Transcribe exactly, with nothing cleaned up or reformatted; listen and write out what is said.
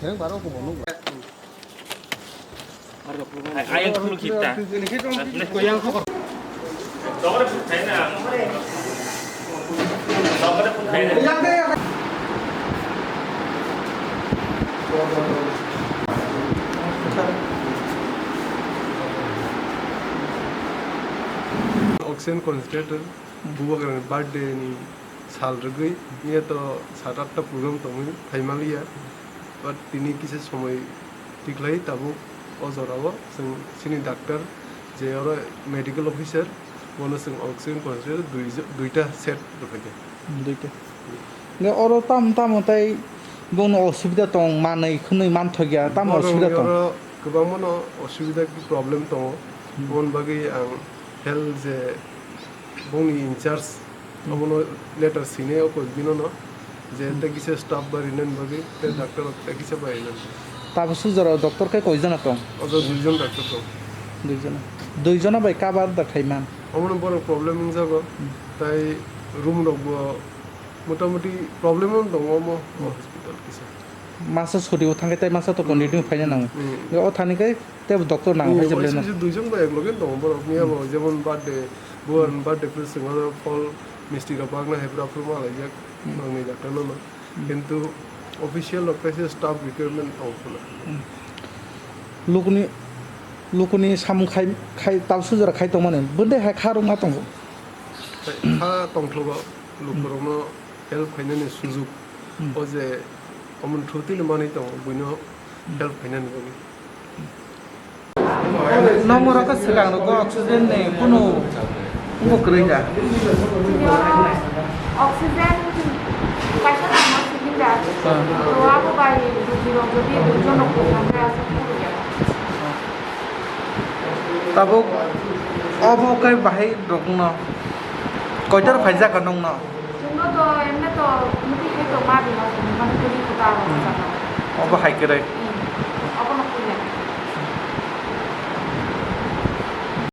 Ayang khulu khipta. Oxygen concentrator, bubagrani birthday ni sal rwgwi, miya to sat atta program tongwi phaimaliya, but tini kisa somoi tikhlai tabuk o jorao chwng chini doctor je oro medical officer, bono chwng oxygen concentrator dui jo-, duita set rwphaikha. Duita. Hwnkhe oro tamo tamo tei bongni osubida tong, manwi khwnwi manthokya, tamo Bono osubida tong? Oro kwbangmano osubida problem tongo, Hmm. Aboni bagwi ang health je bongni in charge, Hmm. Abono letter sinai o koi binono je Hmm. Tei kisa staff barinani bagwi, tei Hmm. Doctor rok tei kisa barinani. Tabuk sujaro doctor khe koi jona tong? Ojo dui jon doctor tong. Dui jona. Dui jona bai cover da khai man? Omono borok problem wngjago, Hmm. Tei room rokbo motamoti problem wng tongo omo, Hmm. O hospital kisa. Masa suri o thangkhe tei masa to Hmm. Continue phaina nango. Hmm. O thani khe tei doctor nang Hmm, hai je omo belai no. Sisi dui jon bai ek loge tongo borok, miya bo Hmm. Jemon birthday, buan Hmm. Birthday phuru chwng oro phol, misti rok bagna hai phuru aphuru malaijak, Hmm. Nangni doctor no no. Hmm. Kintu official rok kaisa staff requirement tong phano. Hmm. Lukuni, lukuni samung khai, khai tal sujara khai tongmani, bwdai hai kha rwngma tongo. Khai kha tongthokgo, lukurokno help khainani sujuk. Hmm. O je omo thutini manwi tongo, buino Hmm. Help khainani bagwi. Nokmoro khe swkang rwgo oxygen ni kunu wngbo kwrwi da. Oxygen kaisa tangma cylinder. Ah. To abo bai rugirok jodi duijon rok kwthang khe aswk phuru ya. Tabuk obo khe bahai rokno koitor phaijak nokno? Chwngno to emne to muti hai to ma bini aswk mani kwrwi khe ta abo. Hmm. Obo hai kwrwi.